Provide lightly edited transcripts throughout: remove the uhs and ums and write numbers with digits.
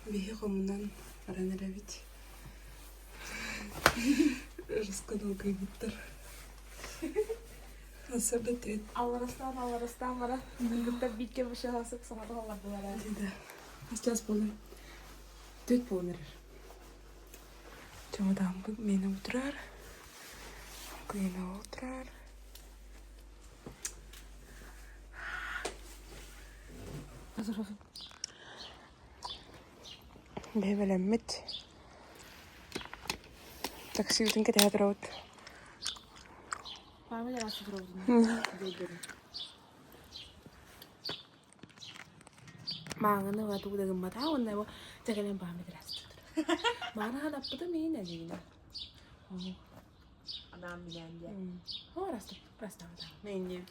Биһи хомунан баран эрэбит. Раскадалгыйбыттар. Сарсыарда түөт. Алларастаан алларастаан баран кыргыттар бииргэ бышаһасык саҥата олордулар. Хас час буолар? Түөт буолан эрэр. Чемоданбыт миэнэ утурар. Кыйына утурар. Бэйбэлэммит. Таксибытын кэтэһэ турабыт. Мааҥыны ва тугу да гымматаа уонна бу дьэ кэлэн бааммыт Мааны ханаппытым иин эдиинэ. Анаан билээн диэн. О, растап, растабыта. Мэнье.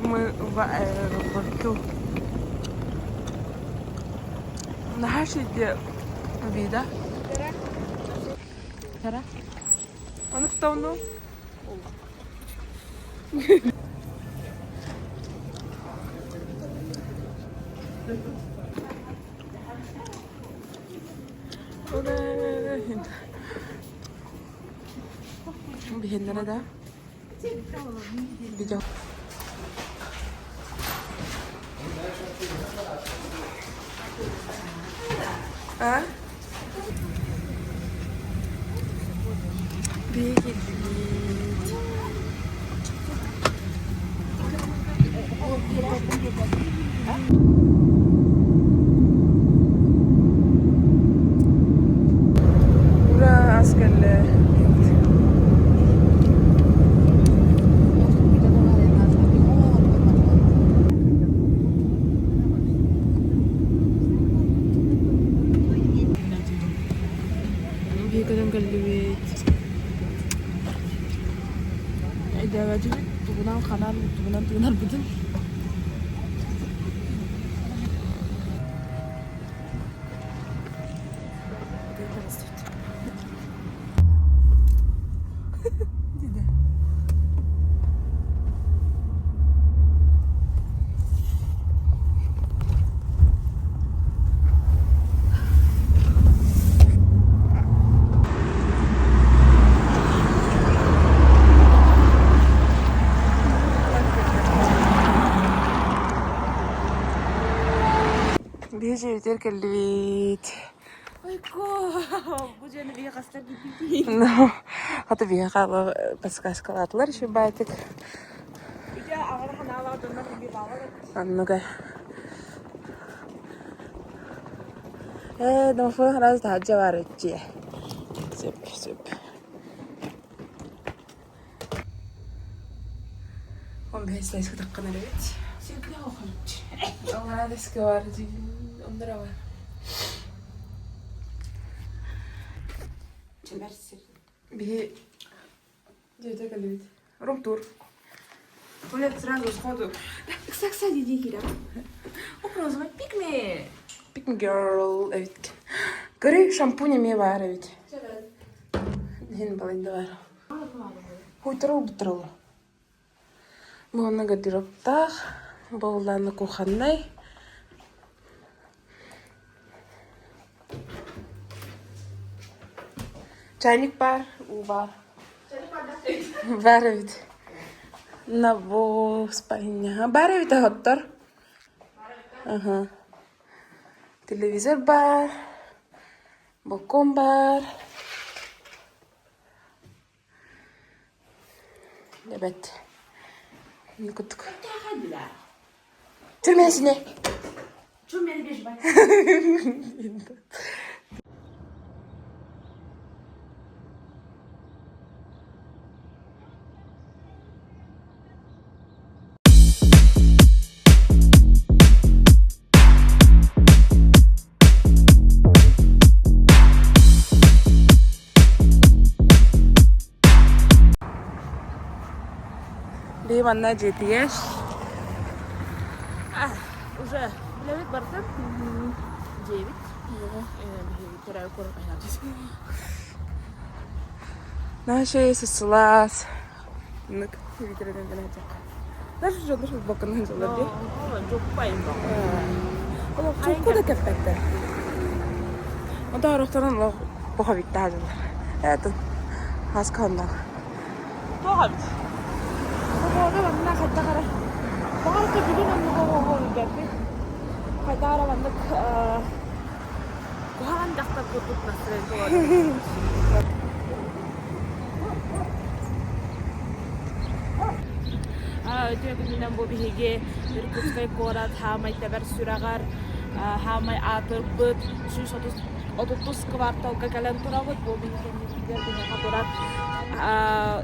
Мы в аэропорту. Наһаа сиргэ вида. Тара. Ону тонну. Биһиннэрэ да видео. А? Биһиги Ура, ас кэллэ. Биһиги көтөн кэллибит. Өйдөөбөтүбүт тугунан ханан тугунан тыынарбытын. Диде. Биһи дьиэбитигэр кэллибит. Ойко, бу дьиэни биһи хастар киирбитий? Хата биһи хаала подсказкалаатылар еще баайтык. Ити аҕар ханаалаах дьоннор биһи баалар. Оннуга. Ээ, домофон раз таһырдьа баар дьиэ. Сөп, сөп. Он бэһис лайска таххан эрэбит. Сиргэ охолч. Аллараа дэске бар оннура бар. Чэмэр сир. Биһи дьиэтэ кэлбит. Рум-тур. Блядь, сразу сходу. Кса, кса, диди киирэ. Упрозовый pick me. Pick me girl эбит. Көрүй, шампунь эмиэ баар эбит. Иһин балайда баар. Хуйтара убуттар олор. Бу онно гардеробтаах, бу улаана кухоннай. Чайник баар, уу баар. Баар эбит. На бу спальня. Баар эбит оһоттор. Аха. Телевизор баар, балкон баар. Эбэт. Куттук. Түрмэсине. Биһи манна дьиэтигэр Уже билэбит барытын. Дьиэбит. Биһиги төрөөбүт куорат Наша сылаас. Нык видеренен гына Даже дьоннор футболканан сылдьар дии. Олох чуҥку да кэппэттэр. Онтон орохторун олох пуховиктаах дьоннор. Это хаска оннох. Туох эбит? Оҕоҕо манна хайдах эрэ баҕар бүгүн оннук оҕоҕо үрдэрбит. Хайдах эрэ маннык куһаҕан дьахтар курдук настроение Үтүө күнүнэн бу биһиги Иркутскай куорат хаамай тэбэр сүрэҕэр хаамай аатырбыт 130 кварталга кэлэн турабыт. Бу биһиги кэннибитигэр биһиэхэ турар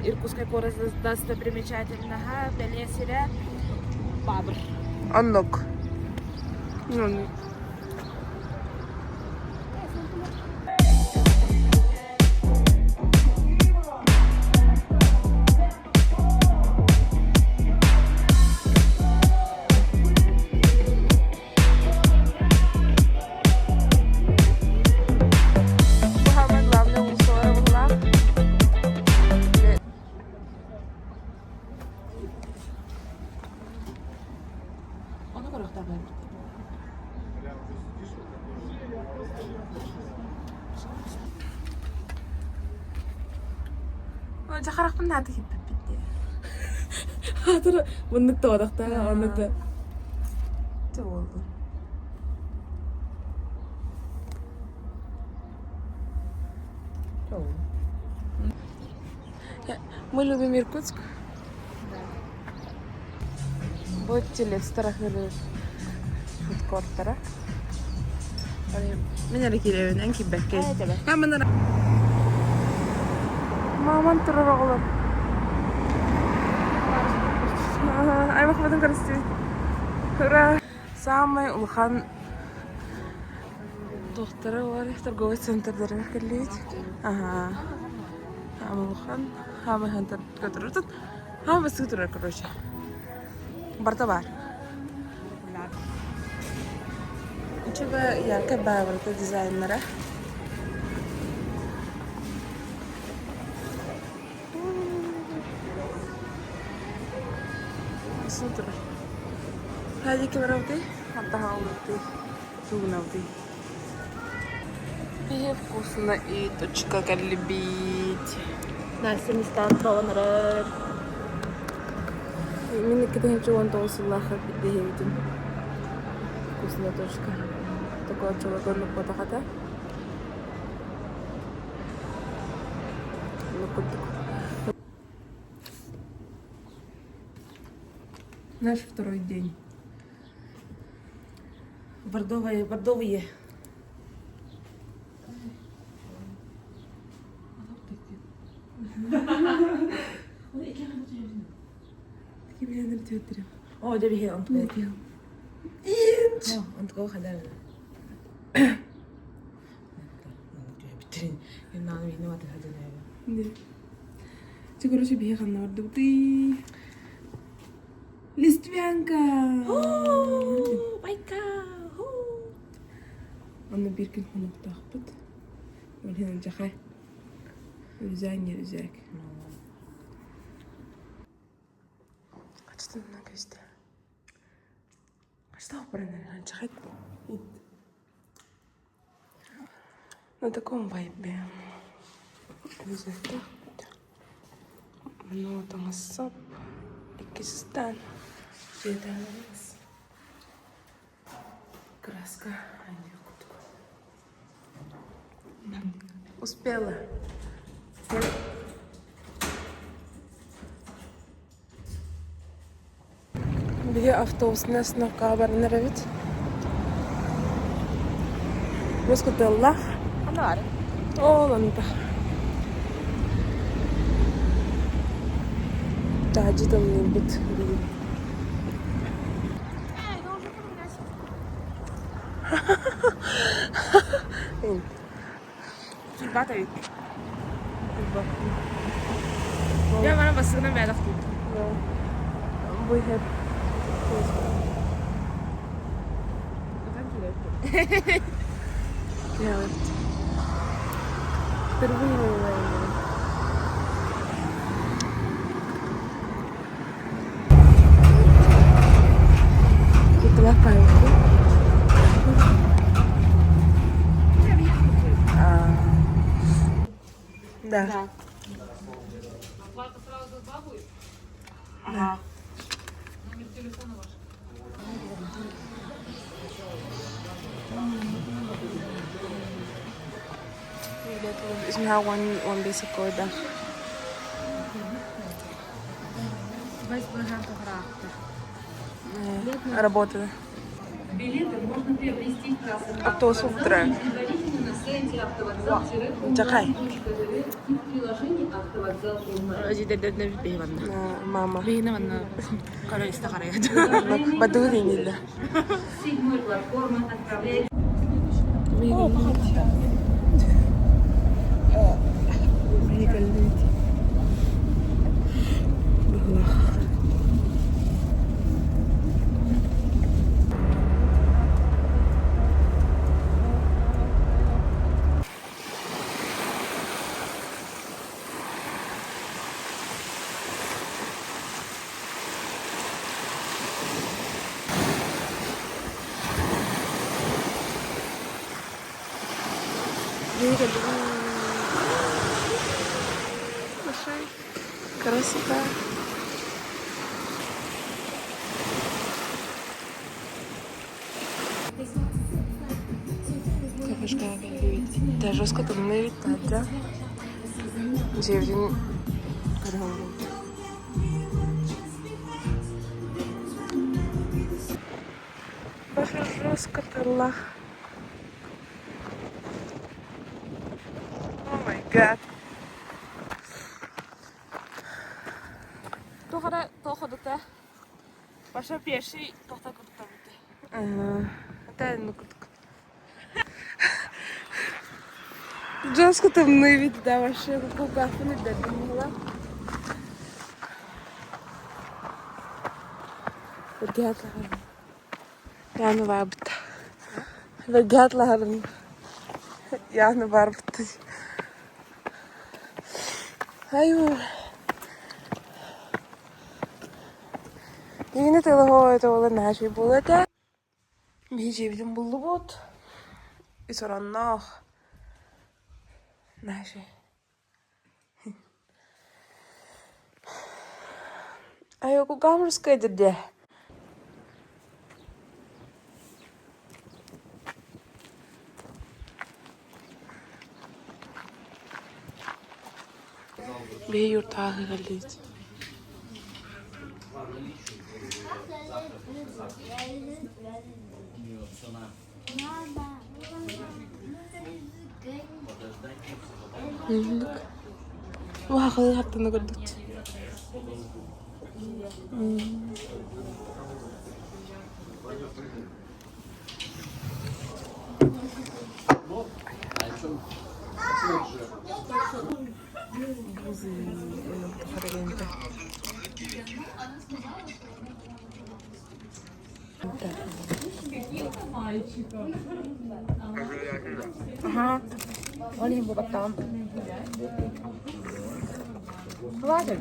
Иркутскай куорат достопримечательноһа бэлиэ сирэ Баабыр. Оннук. Самое главное уулуссалара быһылаах. Ону көрүөхтээх эбит. Дьэ харахпын наада киирбиппит дии. Аатыра муннук тоҕодохтоо оннук да. Дьэ буоллун. Мы любим Иркутск. Бу телец тарахыры фудкорттара. Мин эрэ киирэбин, эн киирбэккин. Маман турар оҕолор. Аймахпытын көрүстүбүт. Ура! Самый улахан туохтара бар торговый центрдарыгар кэллибит. Аха. Улахан хаамай көтөрүтүн хаамай сыы турар короче. Барыта баар. Үчүгэй яркай баабырыта дизайннара. Суу турар. Хайдики барабытый? Антаһаалыбытый? Суунабытый? Пиво вкусно и точка кэллибит. Настя мистан тоҕонорор. Мин 2019 сыллаахха биһибитин вкусно точка. Такой чолоконнук ботахата. Курдук. Наш второй день. Бордовые, бордовые. О, дьэ биһи онтугу. Онтугу хадар. Ты, короче, биһи ханна бардыбытый? Листвянка! Байкал! Онно биир күн хонуктаахпыт. Ол иһин алдьархай. Үрүзээн үрүзээк. Хачытынна көстө. Что алдьархай. На таком вайбе. Үрүзээктээх. Ну, таҥассап. Иккистэн дьиэтээҕиҥ краска курдук. Успела. Биһи автобуснай остановкаҕа баран эрэбит. Бу Ханна Ол онто. Таһырдьа тымныйбыт бүгүн. Килбат эбит. Я мана бассыгынан бээлэх дии. Бу иһэр Впервые Да. Оплата сразу за два будет? Ага. Номер телефона ваш. اسمها وان بيسكودا. Работает. Билеты можно приобрести в кассах Автобус утра. предварительно на сайте Чакай. автовокзал-рф и в приложении «Автовокзал онлайн». Мама. Бейна манна кара иста карая. Бадуринilla. С седьмой платформы отправляется Красота. Кафешка кэлбит. Та жестко тымныы таһырдьа. Дьиэбитин көрө Баша жестко тыллах. Oh my god. Тохара тоходута. Паша пеший тохта куртабыты. Это ну куртка. Жестко тымныы бит да вообще кулгаахпын үрдэрдим буолла. Үргэт лаһарым. Яны баарбыт. Үргэт лаһарым. Яны баарбыт. Айуу. Иини тылыһоо это наашый буолуо этэ. Биһи дьиэбитин буллубут. Ис оронноох. Наашый. Айуу кулгаамырскай дирде. Биһи юртааҕы кэллибит. Инник. Уһахылыы хаттана көрдүт. Ага. Ол иһин буолбаттаҕым. Хватит.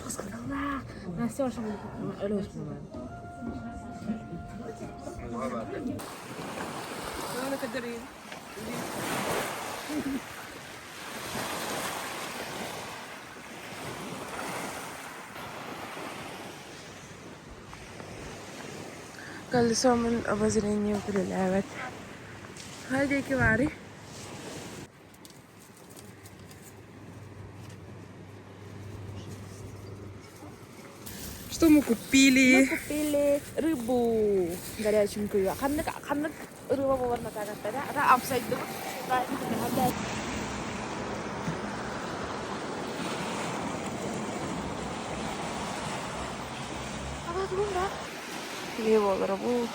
Сказала. На все, что Колесом обозрения прилявят. Хай диэки баарый. Что мы купили? Мы купили рыбу горяченькую. Ханнык ханнык рыба буолар натаагаттара. Ара амсайдыбыт. Бии буолара буут.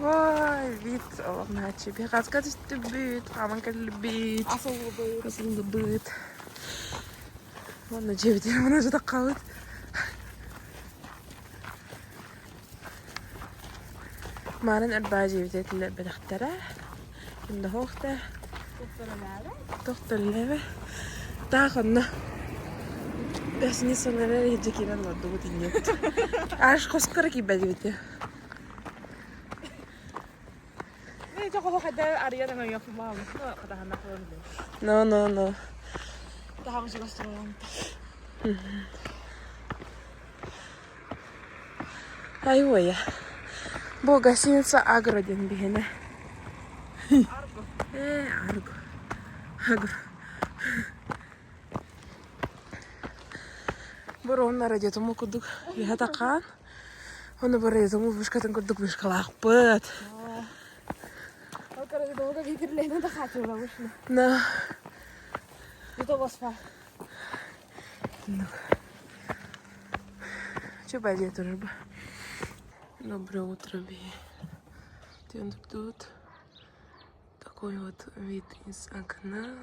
Ой, вид олохнааччы. Биһаска түстүбүт, хааман кэллибит. Асыллыбыт. Асыллыбыт. Уонна дьиэбитигэр мана сытаххабыт. Маарын арбаа дьиэбитэ этиллэрбэтэхтэрэ. Ким да суохта. Тохтоллэбэ. Таах онно гостиницалара иһирдьэ киирэн олордубут инньэт. Аж хоскора киирбэтибит. No, no, no. Айуойа. Бу гостиница Агро диэн биһиэнэ. Ээ, Арго. Агро. Бу радиотому курдук үһэ тахаан. Ону бу радиотому вышкатын курдук вышкалаахпыт. На. Чубай дии турар бу. Доброе утро, Би. Тут такой вот вид из окна.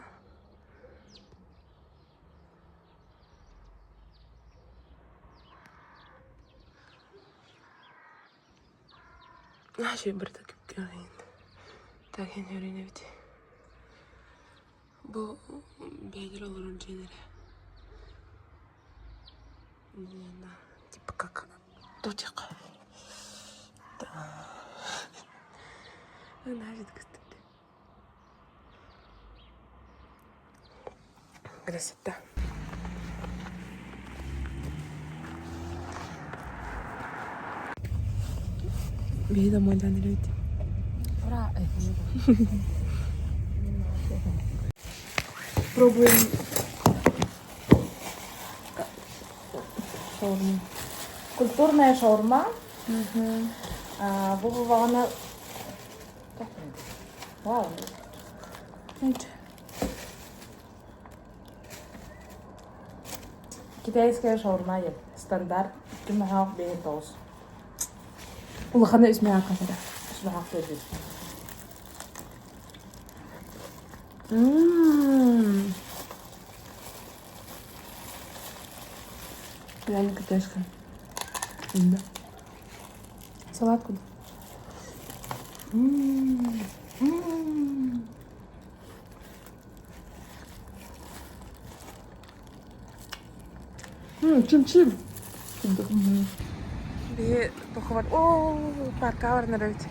Үчүгэй барыта кип-киэҥ. Так эбит. Бу бэйэлэрэ олорор дьиэлэрэ. Типа как тотик. Красота. Биһи да муойдаан эрэбит. Пробуем Шаурма. Культурная шаурма. Бу бабаҕына Вау. Китайская шаурма диэн стандарт икки мөһөөх биэһин тоҕус. Улахана үс мөһөөх хатара. Үс мөһөөх төрдүс. Ммм. Реально китайская. Да. Салат куда? Ммм. Ммм. Чим-чим. Биһи тохобар оо парка баран эрэбит.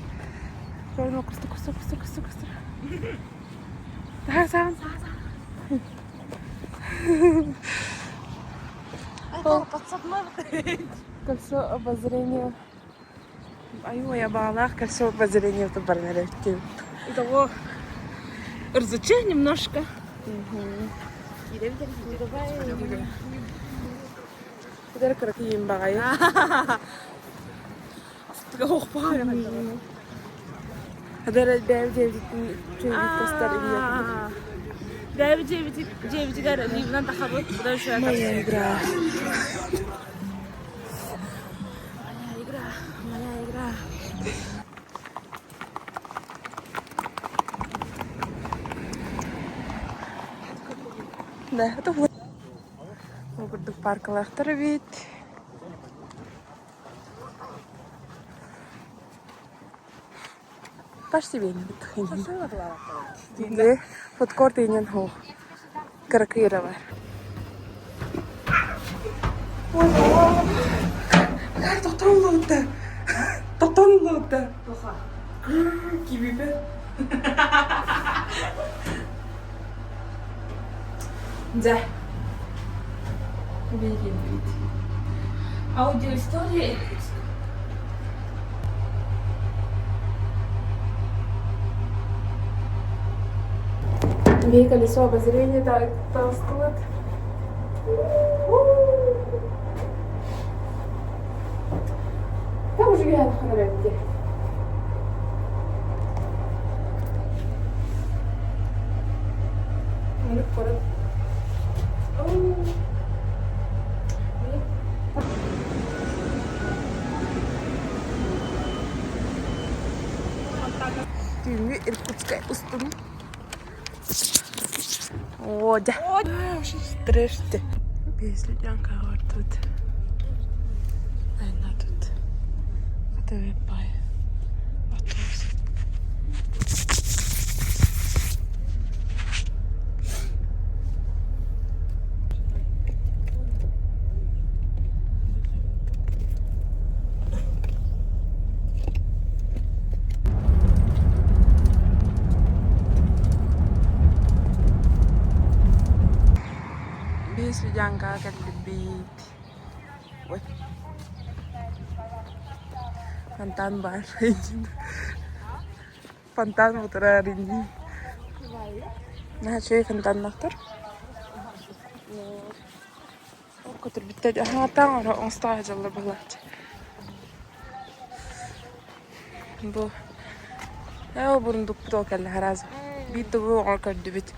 Көрүнэ кусту кусту кусту кусту кусту. Саан саан саан. Кольцо обозрения. Айуу, баалаах кольцо обозрения баран эрэбит. Итого ырзычы немножко. Кыдары кыракыйын баҕайы. Хадара бэйэбит дьиэбититтэн чөйбүт костар Бэйэбит дьиэбитигэр либынан тахабыт, Моя игра. Моя игра, моя игра. Да, это вот. Ол курдук паркалаахтар эбит. Почти бэйэни Фудкорт иинэн суох. Кыракыйра бар. Ой, тохтоон ыллыбытта. Тохтоон ыллыбытта. Кибипе. Дьэ. Бигин Аудиоистория Бей колесо обозрения таҕыстыбыт. Там уже эбитти. Мунук көрөт. Устун. О, дьэ. Трэште. Беследянка тут. Айна тут. Хатыбай. Автобус. Биһи свидянкаҕа кэллибит. Ой. Фонтан баар. Фонтан утарар инни. Наһаа үчүгэй фонтаннаахтар. Көтөрбүттэр аһаатаҥ оро оҥостоо сылдьаллар быһыылаах. Бу ээ ол бурундукпут ол кэллэ араас биир тылы оҥоро көрдүбүт.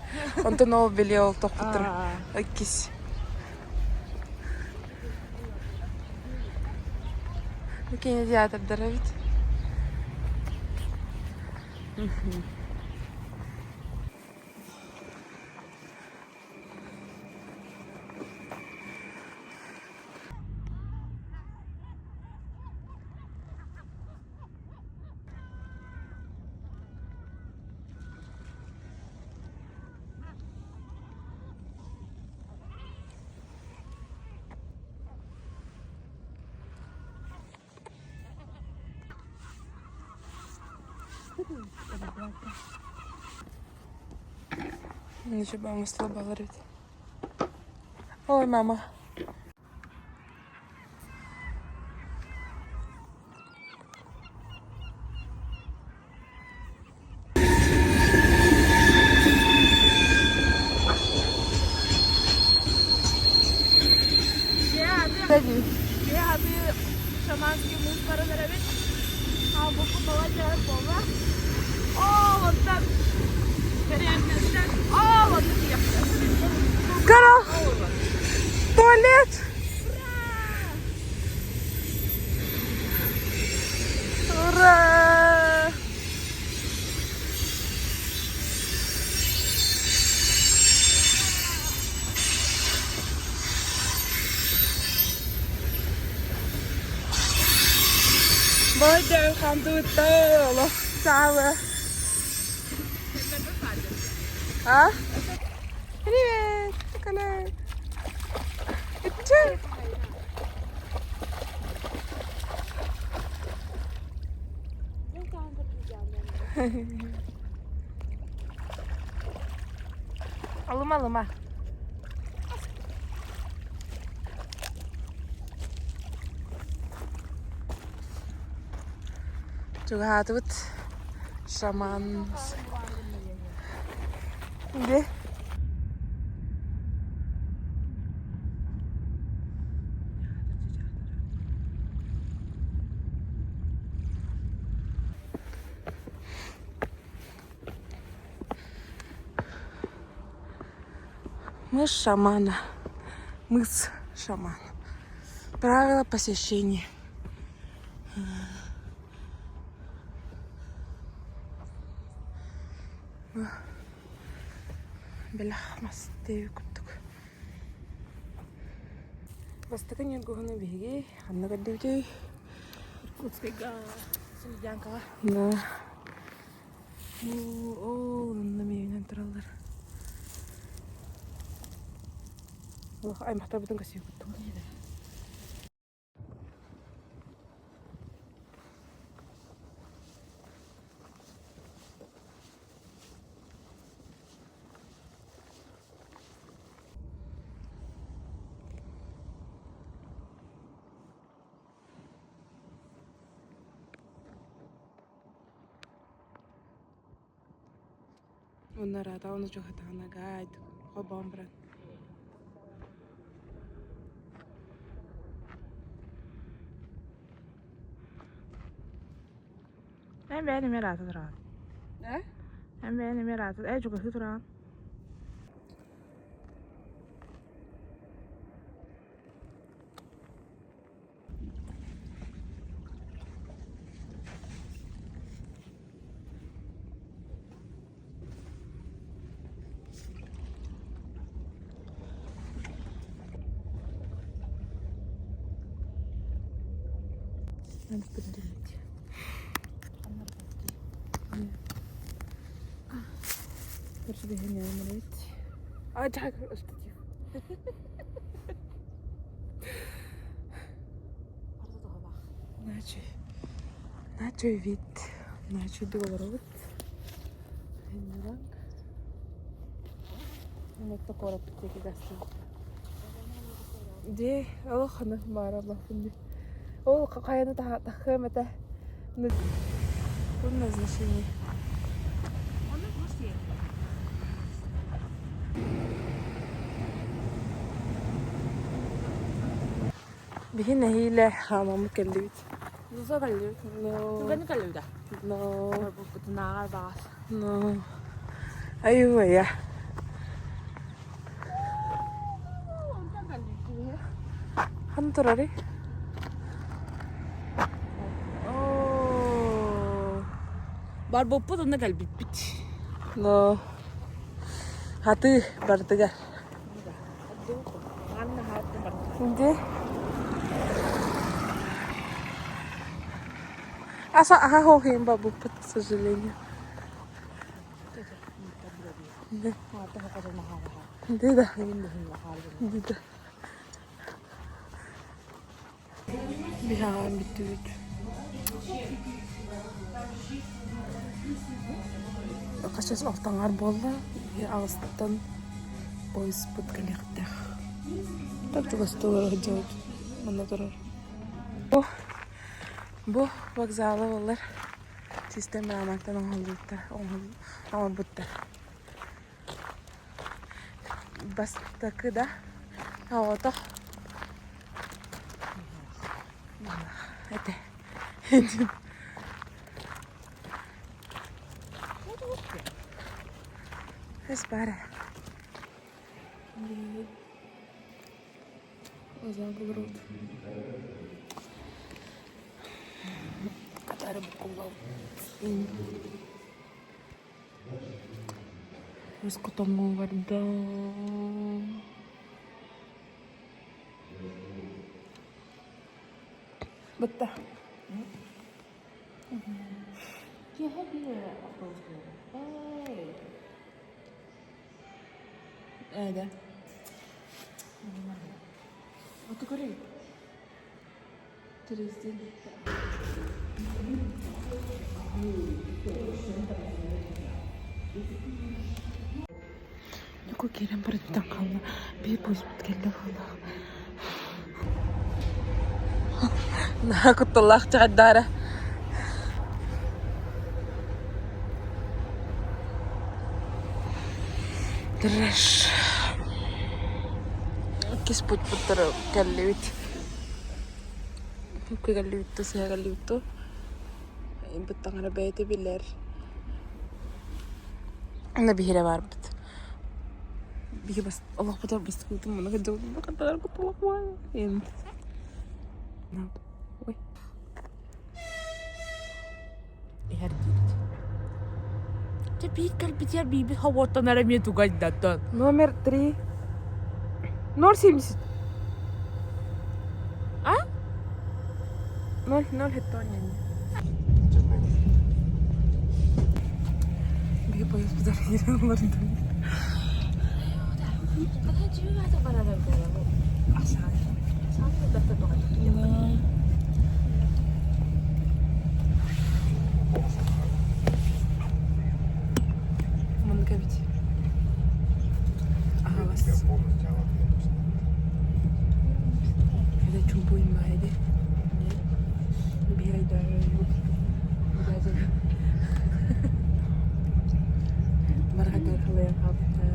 Онтон ол били ол тохпуттар иккис. Бу кинотеатрдар эбит. Ничего, оҥостуо эбит. Ой, мама. Шаманский муус баран эрэбит. Хаалбыппыт балай буолла. Оо, онтон тэрээһиннэртэн оо, онно тиийэхтэр. Карл! Туалет! Ура! Бардьан хантыбыттар олох саалы. А? Привет! Коля! Иччэ! Алыма алыма. Чугаһаатыбыт шаман Где? Мыс шамана. Мыс шаман. Правила посещения. Бэлэх мас диэби курдук. Бастакы ньургуһуну биһиги ханна көрдүбүтүй? Иркутскайга Солодянкаҕа. Да. Ол онно миинэн тураллар. Олох аймахтарбытын көсүйэ куттук. Уонна ыраата ону чугаһатаҕына гайд холбоон баран. Эн бэйэн эмиэ ыраата тураҕын. Э? Эн бэйэн эмиэ ыраата ээ чугаһыы тураҕын. Начо вид. Начо олоробут. Дии, олох ханнык баара олохпун дии. Ол хайаны тахыам этэ. Пункт назначения. Биһи нэһиилэ хаамаммыт кэллибит. Зуза кэллибит. No. Түгэни кэллибит да. No. Бутунааҕар баҕас. No. Айуу-айа. Хан турарый? Оо. Барбыппыт онно кэлбиппит. Но. Хатыы бардыгар. Где? Аса аха хоһуйун бабыппыт, к сожалению. Да. Да. Да. Биһаҕа бүттүбүт. Хачас алтаҥар буолла, аҕыстан поезпыт кэлиэхтээх. Так чугастыы олоро сылдьабыт манна турар. Бу, бу вокзалы буоллар систем мрамортан оҥоһуллубуттар, оҥорбуттар. Бастакы да оҕотох этэ. Эс баара. Забыл Катары Өс хотоҥҥо барда. Бытта. Киэһэ биир автобус Эй! Ээ да. Оту көрүй. Терезиден. Ньуку киирэн баран хаалла. Биир поезпыт кэллэ хаалла. Наһаа кутталлаах чаҕайдаара. Трэш. Иккис путпуттары кэллибит. Кэллибит да сыһа кэллибит дуо? Быттаҥара бэйэтэ билэр. Аны биһиэрэ баарбыт. Биһи бас олохпутугар бастакытын муна сылдьабытын хантан Ой. Иһэр диибит. Дьэ биир кэлбитигэр биирбит хобуоттанар эмиэ тугайдатан. Номер 3. 0,70. А? 0,0 хеттонин. Биһи поездбытар киирэн олордум. Маннык эбит. Аһаҕас. Это чумпуйма эди. Биир Барҕатыгар халыйан хаалбыттар.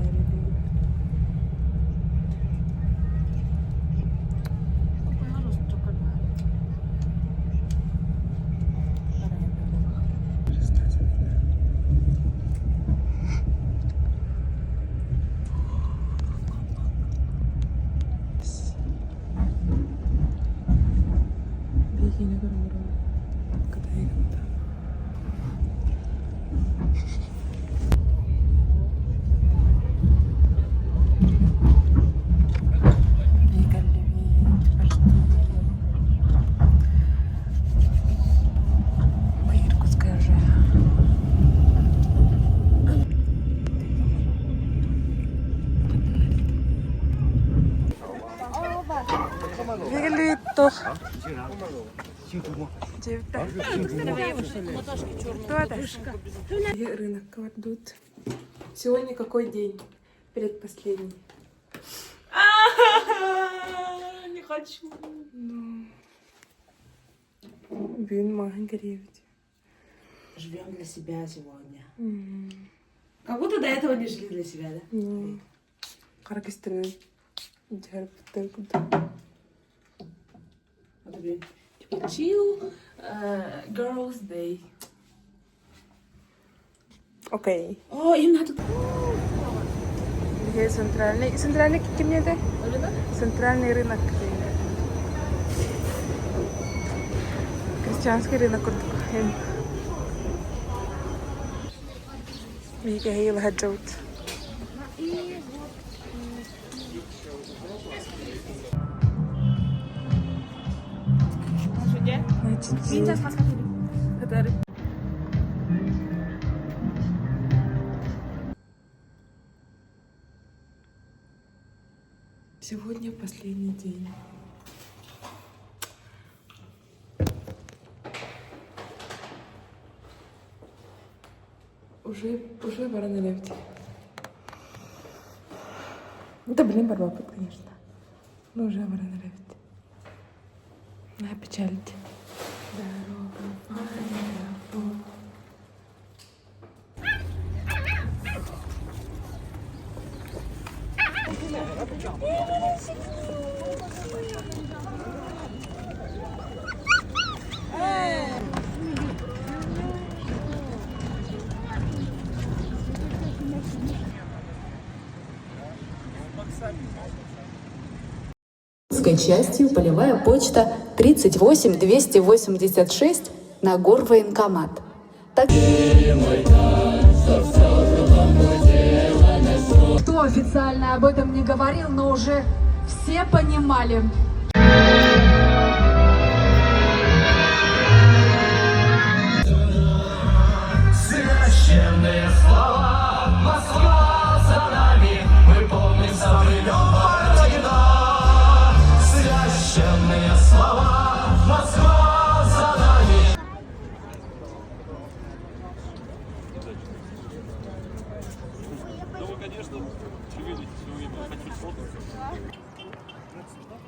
Биһигини көрөн кытайгыта. Биһиги туох дьиэбиттэр. Рынокка бардыбыт. Сегодня какой день? Предпоследний. Не хочу. Бүгүн маҕаһыын кэрийэбит. Живем для себя сегодня. Как будто до этого не жили для себя, да? Ну, хара кистэнэн дьарыктар курдук. Вот, блин. Типа chill girls day. Окей. О, им надо... Где центральный? Центральный кимне это? Рынок? Центральный рынок. Крестьянский рынок курдук. Биһиги эһиги Сегодня последний день. Уже, уже пора налепить. Да блин, барбапыт, конечно. Ну уже пора налепить. На печальте. Дорога в аэропорт. Частью полевая почта 38 286 на горвоенкомат. Так... Кто официально об этом не говорил, но уже все понимали. Священные слова, Москва за нами, мы помним со времен Бородина. Священные слова, Москва за нами.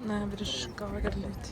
Набережка кэллибит.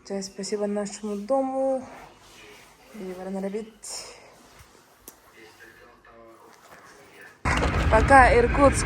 Дьэ, спасибо нашему дому. И баран Пока, Иркутск.